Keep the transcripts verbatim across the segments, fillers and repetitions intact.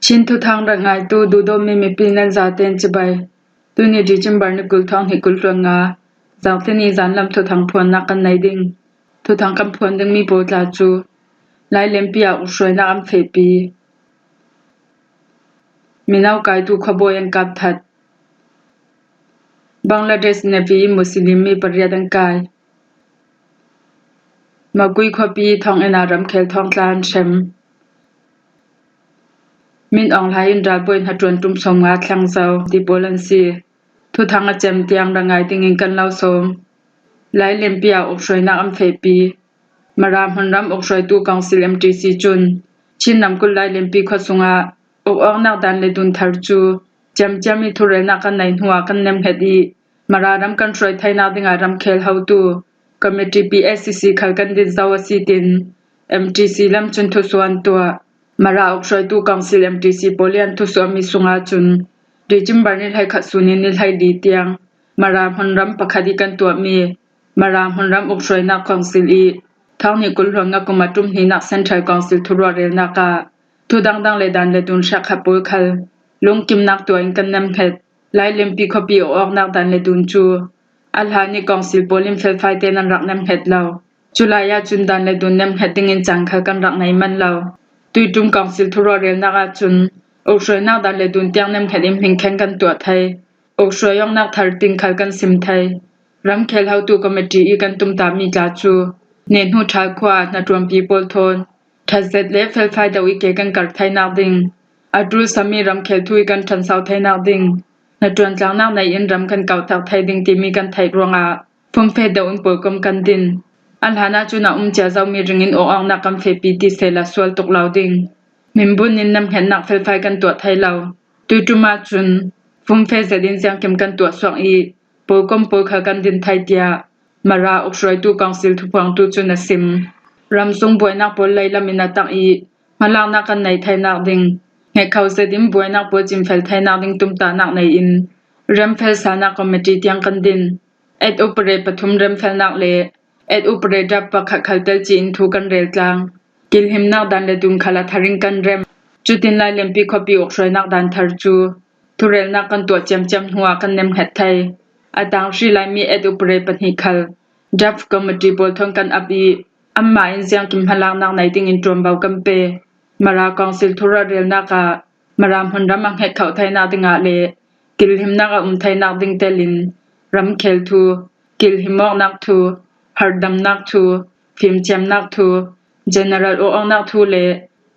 Chin thuthang rak ngaitu duhdawtmi mipi nan zaten cibai. Tuni December ni kul thawng hnih kul hluan nga, Zangtini zanlam thuthang phuannak kan nei ding. Thuthang kan phuan dingmi pawl tla cu Lailempi ah ukhruainak an fehpi. Mino kaitu khuabawi an kap that. Bangladesh Navy Muslim mi pariat an kai. Makui khuapi thawnginn ah ramkhel thawngtla an hrem. Min Aung Hlaing in ralbawi hnaṭuan ṭum sawmnga thleng zo ti pawl an si. Thuthang a cem tiang rak ngai dingin kan lo sawm. Lailempi ah ukhruainak an fehpi. Mara hmunram ukhruaitu Council M T C cun Chin namkulh Lailempi khua sungah uk awknak dan le dun thar cu ciamciam i thurelnak kan neih hnuah kan nemhnget i Mara ram kan hruai theinak dingah ramkhel hotu Committee P S C C khal kan din zo a si tin M T C lam cun thusuah an tuah. Mara ukhruaitu Council M T C pawl i an thusuahmi sungah cun December ni hleikhat sun in ni hleili tiang Mara hmunram pakhat i kan tuahmi Mara hmunram ukhruainak Council i thawng hnih kul hluan nga kum a ṭum hnihnak Central Council thuruahrialnak ah thu dangdang le dan le dun hriakhat pawl khal lungkimnak tuah in kan nemhnget. Lailempi khuapi uk awknak dan le dun cu a hlan i Council pawl in felfai tein an rak nemhnget lo. Cu lai ahcun dan le dun nemhnget dingin caan khal kan rak nei man lo. Tuiṭum Council thuruahrialnak ahcun ukhruainak dan le dun tiang nemhnget in hmingkheng kan tuah thei. Ukhruai awknak thar ting khal kan sim thei. Ramkhel hotu committee i kan tumtahmi tla cu Nehnu Ṭhal khua ah hnaṭuanpi pawl thawn ṭhatzet le felfai deuh i ke kan karh theinak ding, a ṭulsami ramkhel thu i kan ṭhanso theinak ding, hnaṭuan tlangnak nei in ram kan kauhtak thei ding timi kan theih ruangah fumfe deuh in pawlkom kan din. A hlan ahcun a um cia zomi ringin uk awknak kan fehpi ti sehla sual tuk lo ding. Hminbun in nemhngetnak felfai kan tuah thei lo. Tuiṭum ahcun fumfe zet in ziangkim kan tuah suak i pawlkom pawl khal kan din thai, tiah Mara ukhruaitu Council thuphuangtu cun a sim. Ramsung buainak pawl leilam in a tak i hmalaknak kan neih theinak ding, hngetkho zet in buainak pawl cinfel theinak ding tumtahnak nei in remfel salnak committee tiang kan din. Et upare pathum remfelnak le et upare draft pakhat khal telci in thu kan rel tlang. Kilhimnak dan le dun khal a thar in kan rem. Cutin Lailempi khuapi ukhruainak dan thar cu thurelnak kan tuah ciamciam hnuah kan nemhnget thei. A tang hri laimi et upare pahnih khal draft committee pawl thawn kan ap i anmah in ziangkim hmalaknak nei dingin ṭuanvo kan pe. Mara Council thuruahrialnak ah Mara hmunram a hngetkho theinak dingah le kilhimnak a um theinak ding telin ramkhel thu, kilhim awknak thu, harhdamnak thu, fimthiamnak thu, general uk awknak thu le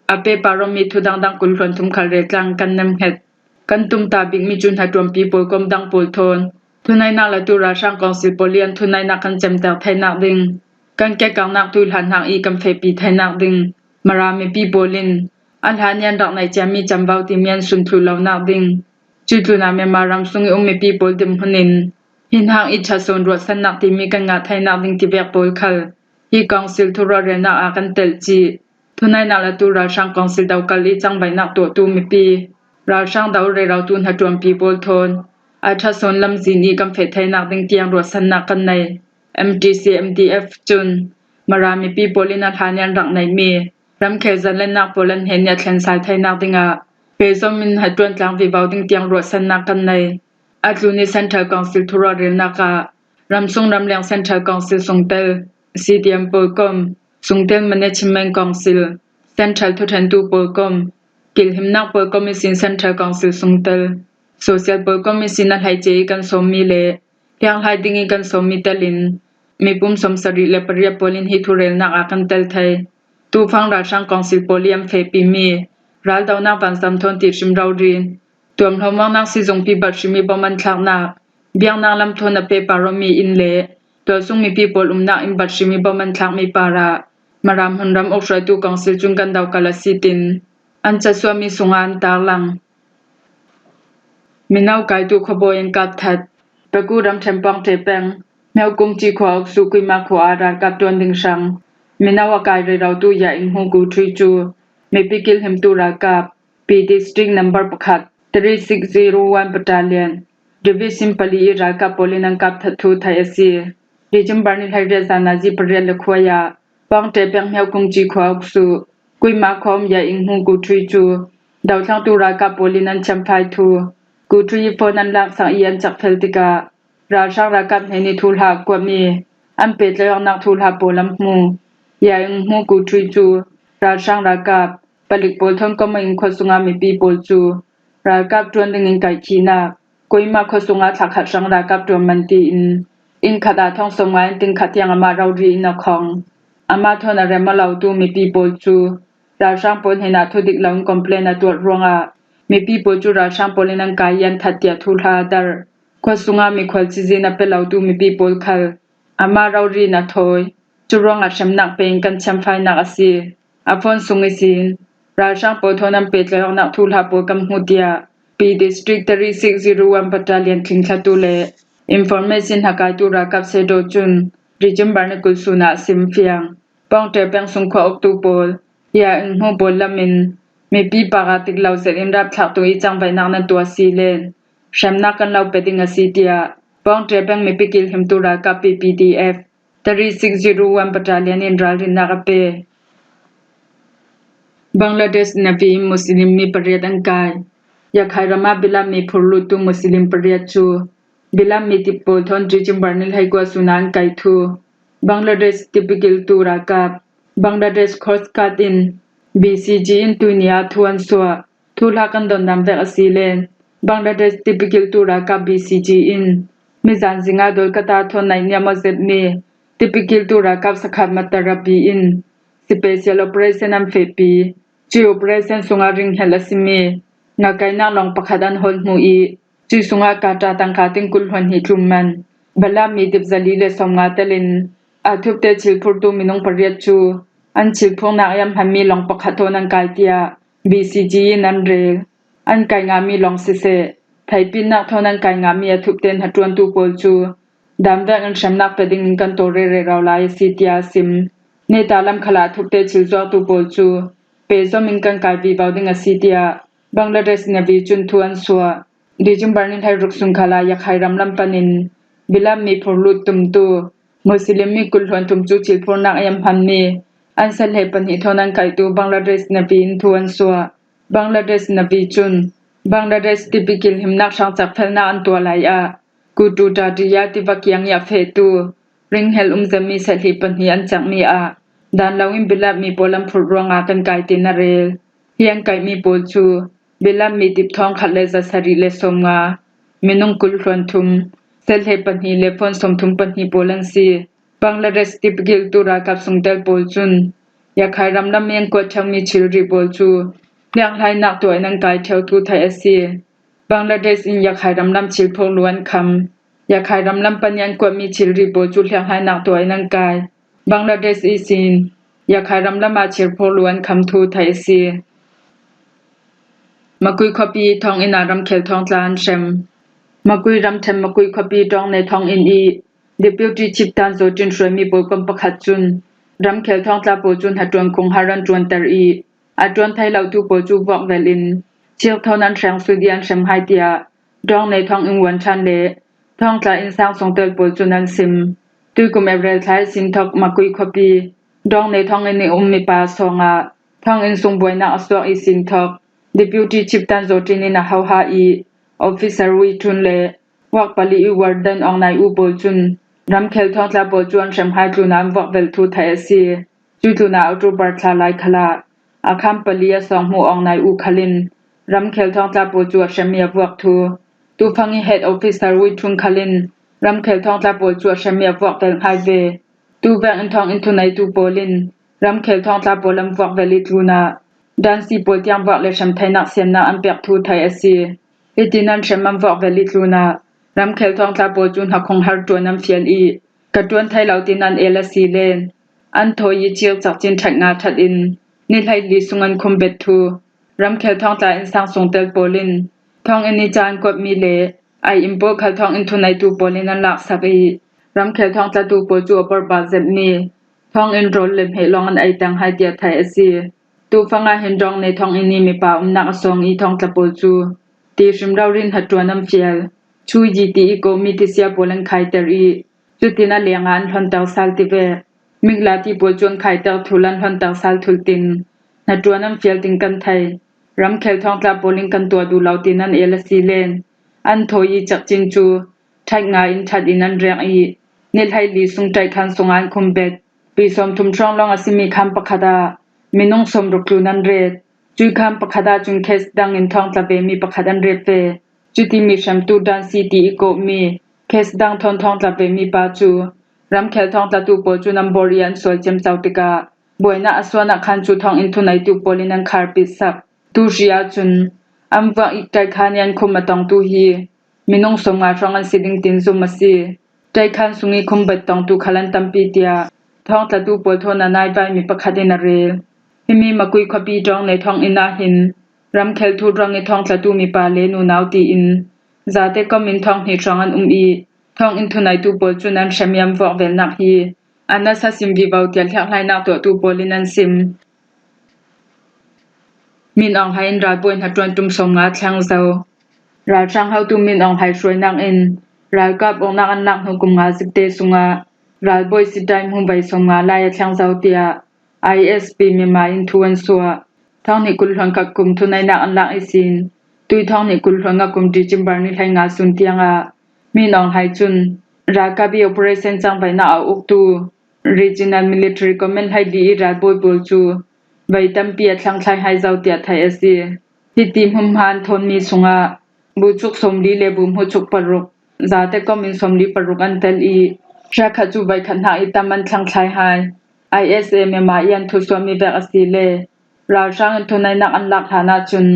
a pehpar awmi thu dangdang kul hluan thum khal rel tlang kan nemhnget. Kan tumtah bikmi cu hnaṭuanpi pawlkom dang pawl thawn thuneihnak latu ralhrang Council pawl i an thuneihnak kan cemter theinak ding, kan ketkaknak tuihlanhnak i kan fehpi theinak ding, Mara mipi pawl in a hlan i an rak neih ciami camvo timi an sunthluh lonak ding, cutlunah Myanmar ram sung i um mipi pawl dinhmun in hi hnak i ṭha sawn ruahsannak timi kan ngah theinak ding tivek pawl khal hi Council thuruahrialnak ah kan telh cih. Thuneihnak latu ralhrang Council dokal i cangvaihnak tuahtu mipi, ralhrang do rerotu hnaṭuanpi pawl thawn a ṭha sawn lamzin i kan feh theinak ding tiang ruahsannak kan nei. M T C M D F cun Mara mipi pawl in a hlan i an rak neihmi ramkhel zalennak pawl an hnen i a thlensai theinak dingah pehzom in hnaṭuan tlang vivo ding tiang ruahsannak kan nei. A tlun i Central Council thuruahrialnak ah ramsung ramleng Central Council sungtel, C D M pawlkom, sungtel Management Council, Central thuṭhentu pawlkom, kilhimnak pawlkom ihsin Central Council sungtel, social pawlkom ihsin a hleice i kan sawmmi le hlianghlai ding i kan sawmmi telin mipum sawmsarih le pariat pawl in hi thurelnak ah kan tel thei. Tufang ralhrang Council pawl i an fehpimi raldonak vanzam thawn tihrim rori, tuamhlawm awknak sizungpi bathrim i bawm an thlaknak, biaknak lam thawn a pehpar awmi inn le tualsung mipi pawl umnak inn bathrim i bawm an thlakmi parah Mara hmunram ukhruaitu Council cun kan dokal a si tin an casuahmi sungah an tarlang. Mino kaitu khuabawi an kap that. Paku ramṭhen Pawngṭe peng Hmeo Kungci khua uksu Kuima khua ah ralkap ṭuan ding hrang Mino a kai rerotu Ya Ing Hmu Gu Thui cu mipi kilhimtu ralkap P District number pakhat three six zero one Battalion Division pali i ralkap pawl in an kap that thu theih a si. December ni hleiriat zan nazi pariat le khuai ah Pawngṭe peng Hmeo Kungci khua uksu Kuima khua um Ya Ing Hmu Gu Thui cu Dothlangtu ralkap pawl in an thiamfai thu, Kutri phone an laksak i an cakfel tikah ralhrang ralkap hnenih thuhla a kuatmi an pehtlaih awknak thuhla pawl an hmu. Yaing hmu Kutri cu ralhrang ralkap palik pawl thawn kawm in khua sungah mipi pawl cu ralkap ṭuan dingin kaihkhihnak, Kohima khua sungah thlakhat hrang ralkap ṭuan man tiin inn khat ah thong sawmnga in tingkhat tiang amah rori in a khong. Amah thawn a rem aw lotu mipi pawl cu ralhrang pawl hnenah thudik loin complain a tuah ruangah mipi pawl cu ralhrang pawl in an kai i an that tiah thuhla a darh. Khua sungah mikhual cizin a pe lotu mipi pawl khal amah rori in a thawi. Cu ruangah hremnak pe in kan thiamfainak a si. A phone sung ihsin ralhrang pawl thawn an pehtlaih awknak thuhla pawl kan hmu tiah P District three six zero one Battalion thlingthlatu le information hnakaitu ralkap Sedo cun December ni kul sun ah a sim fiang. Pawngṭe peng sung khua uktu pawl, Yaing hmu pawl lam in mipi park ah tik lo zet in rapthlaktu i cangvaihnak nan tuah si len hremnak kan lo pe ding a si tiah Pawngṭe peng mipi kilhimtu ralkap P P D F three six zero one Battalion in ralrinnak a pe. Bangladesh Navy in Muslim mi pariat an kai. Yakhai ram ah Bilam mi phurluttu Muslim pariat cu Bilam mi tip pawl thawn December ni hleikua sun ah an kai thu Bangladesh tipikiltu ralkap Bangladesh Coast Guard in B C G in tuini ah thu an suah. Thuhla kan don dan vek a si len Bangladesh tipikiltu ralkap B C G in mizan zing ah Kolkata thawn naihniam aw zetmi tipikiltu ralkap Sakhat Matarabi in special operation an fehpi. Cui operation sungah ringhelh a simi ngakainak lawng pakhat an holh hmu i cui sungah kata tangka tingkul hluan hnih tlum man Bilam mi tip zali le sawmnga telin a thupte chilphurtu minung pariat cu an chilphurnak i an hmanmi lawng pakhat thawn an kai tiah B C G in an rel. An kai ngahmi lawng siseh, theihpinnak thawn an kai ngahmi a thupte hnaṭuantu pawl cu dan vek in hremnak pe dingin kan tawlrel rero lai a si tiah a sim. Neta lam khalah a thupte chilzuaktu pawl cu pehzom in kan kai vivo ding a si tiah Bangladesh Navy cun thu an suah. December ni hleiruk sung khalah Yakhai ram lam panin Bilam mi phurlut tumtu Muslim mi kul hluan thum cu chilphurnak i an hmanmi an sahle pahnih thawn an kaihtu Bangladesh Navy in thu an suah. Bangladesh Navy cun Bangladesh tipikil himnak hrang cakfelnak an tuah lai ah Kutu Tatiya tiva kiang i a fehtu ringhelh um zetmi sahle pahnih an cakmi ah dan loin Bilam mi pawl an phurh ruangah kan kai tiin a rel. Hi an kaihmi pawl cu Bilam mi tip thawng khat le zasarih le sawmnga, minung kul hluan thum, sahle pahnih le phone sawmthum pahnih pawl an si. Bangladesh tipikiltu ralkap sungtel pawl cun Yakhai ram lam i an kuat ṭheumi thilri pawl cu hliakhlainak tuah in an kai ṭheu thu theih a si. Bangladesh in Yakhai ram lam chilphurlu an kham. Yakhai ram lam pan i an kuatmi thilri pawl cu hliakhlainak tuah in an kai. Bangladesh ihsin Yakhai ram lam ah chilphurlu an kham thu theih a si. Makui khuapi thawnginn ah ramkhel thawngtla an hrem. Makui ramṭhen Makui khuapi Ṭawngnei thawnginn i Deputy Chief Tan Zawṭin hruaimi pawl kom pakhat cun ramkhel thawngtla pawl cu hnaṭuan khunghar an ṭuanter i a ṭuan thei lotu pawl cu vuakvelh in chirthawn an hreng sut i an hrem hai tiah Ṭawngnei thawnginn vuanṭhan le thawngtla innsang sungtel pawl cun an sim. Tuikum April thla i sin thawk Makui khuapi Ṭawngnei thawnginn i um mipa sawng ah thawnginn sung buainak a suak i sin thawk Deputy Chief Tan Zawṭin in a hoha i Officer Wei Ṭhun le vuak pali i warden Aung Naing U pawl cun ramkhel thawngtla pawl cu an hrem hai tlunah an vuakvelh thu theih a si. Cui tlunah October thla lai khalah a kham pali a sawng hmu Aung Naing U khal in ramkhel thawngtla pawl cu a hrem i a vuak thu. Tufang i head officer Wei Ṭhun khal in ramkhel thawngtla pawl cu a hrem i a vuakvelh hai ve. Tuvek in thawnginn thuneitu pawl in ramkhel thawngtla pawl an vuakvelh i tlunah dansi pawl tiang vuak le hrem theinak siannak an pek thu theih a si. Hitin an hrem an vuakvelh i tlunah ramkhel thawngtla pawl cu hnakhung har ṭuan an fial i ka ṭuan thei lo tin an el a si len an thawi i cir cakcin ṭhat nga ṭhat in ni hleili sung an khum bet thu ramkhel thawngtla innsang sungtel pawl in thawnginn i ca an kuatmi le ai in pawl khal thawnginn thuneitu pawl in an laksak i ramkhel thawngtlatu pawl cu a porhbal zetmi thawnginn rawl le hmeh lawng an ei tang hai tiah theih a si. Tufang ah hin Ṭawngnei thawnginn i mipa umnak a sawng i thawngtla pawl cu ti hrim rori in hnaṭuan an fial. Chu yi ti i komi tisia pawl an khaiter i cutin a lengah an hlonter sal ti ve. Mingla ti pawl cu an khaiter thul an hlonter sal thul tin hnaṭuan an fial tin kan thei. ramkhel thawngtla pawl in kan tuah duh lo tiin an el a si len, an thawi i cekcin cu ṭhaih nga in ṭhat in an rek i, ni hlei li sung ṭaihkhan sungah an khum bet. Pi sawmthum hrawng lawng a simi kham pakhat ah minung sawmruk tlun an ret. Cui kham pakhat ahcun case dang in thawngtla vemi pakhat an ret ve. Cuti mi hremtu dan si ti i kawhmi case dang thawn thawngtla vemi pa cu ramkhel thawngtlatu pawl cu an bor i an sual ciamco tikah buainak a suahnak khan cu thawnginn thuneitu pawl in an kharpit sak. Tu hri ahcun an vuak i ṭaihkhan i an khum a tongtu hi minung sawmnga hrawng an si ding tiin zum a si. Ṭaihkhan sung i khum bet tongtu khal an tampi tiah thawngtlatu pawl thawn a nai vaimi pakhat in a rel. Himi Makui khuapi ṭawng nei thawnginn ah hin ramkhel thurang i thawngtlatu mipa le nunau tiin zate kom in thawng hnih hrawng an um i, thawnginn thuneitu pawl cun an hrem i an vuak velnak hi a nasa sim vivo tiah hliakhlainak tuahtu pawl in an sim. Min Aung Hlaing in ralbawi hnaṭuan ṭum sawmnga a thleng zo. Ralhrang hotu Min Aung Hlaing hruainak in ralkap awknak an lak hnu kum nga zikte sungah ralbawi sitai hmu vei sawmnga lai a thleng zo tiah I S P Myanmar in thu an suah. Thawng hnih kul hluan khat kum thuneihnak an lak ihsin tui thawng hnih kul hluan nga kum December ni hleinga sun tiangah Min Aung Hlaing cun ralkap i operation cangvaihnak a uktu Regional Military Command hleili i ralbawi pawl cu vei tampi a thlengthlai hai zo tiah theih a si. Hiti hmunhma an thawnmi sungah bucuk sawmli le buhmucuk paruk, zate kom in sawmli paruk an tel i, hriakhat cu veikhat hnak i tam an thlengthlai hai. I S A Myanmar i an thusuahmi vek a si le ralhrang in thuneihnak an lak hlan ahcun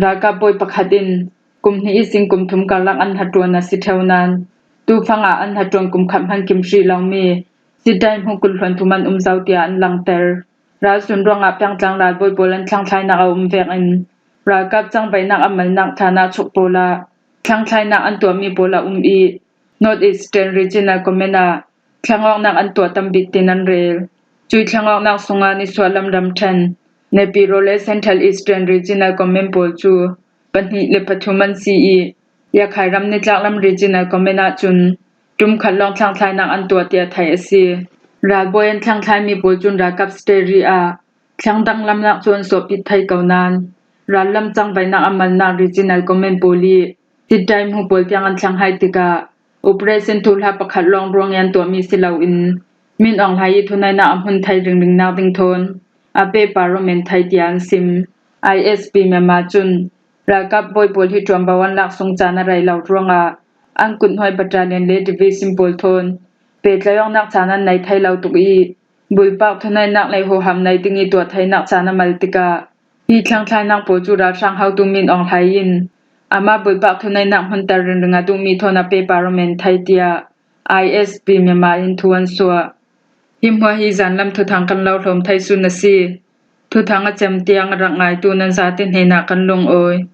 ralkap bawi pakhat in kum hnih ihsin kum thum karlak an hnaṭuan a si ṭheu nain, tufang ah an hnaṭuan kum khat hman kim hrih lomi sitai hmu kul hluan thum an um zo tiah an langhter. Ralsun ruangah pengtlang ralbawi pawl an thlengthlainak a um vekin ralkap cangvaihnak a malnak thlan ah chuk pawl ah thlengthlainak an tuahmi pawl a um i, North Eastern Regional Command ah thlengawknak an tuah tam bik tiin an rel. Cui thlengawknak sungah nisuahlam ramṭhen, Naypyidaw le Central Eastern Regional Command pawl cu pahnih le pathum an si i, Yakhai ram nitlaklam Regional Command ahcun ṭumkhat lawng thlengthlainak an tuah tiah theih a si. Ralbawi an thlengthlaimi pawl cun ralkap steri ah thleng danglamnak cu an suahpit thei ko nain, rallam cangvaihnak a malnak Regional Command pawl i sitai hmu pawl tiang an thleng hai tikah operation thuhla pakhat lawng ruang i an tuahmi si loin, Min Aung Hlaing i thuneihnak a hmun thei ringringnak ding thawn a pehpar awm men thei tiah an sim. I S P Myanmar cun ralkap bawi pawl hi ṭuanvo an lak sung caan a rei lo ruangah an kuthnuai battalion le division pawl thawn pehtlaih awknak caan an nei thei lo tuk i, bulpak thuneihnak le huham nei ding i tuah theinak caan a mal tikah, hi thlengthlainak pawl cu ralhrang hotu Min Aung Hlaing in amah bulpak thuneihnak hmunter ringring a duhmi thawn a pehpar awm men thei tiah I S P Myanmar in thu an suah. Hi hmuah hi zanlam thuthang kan lo hlawm thei sun a si. Thuthang a cem tiang a rak ngaitu nan zate hnenah kan lungawi.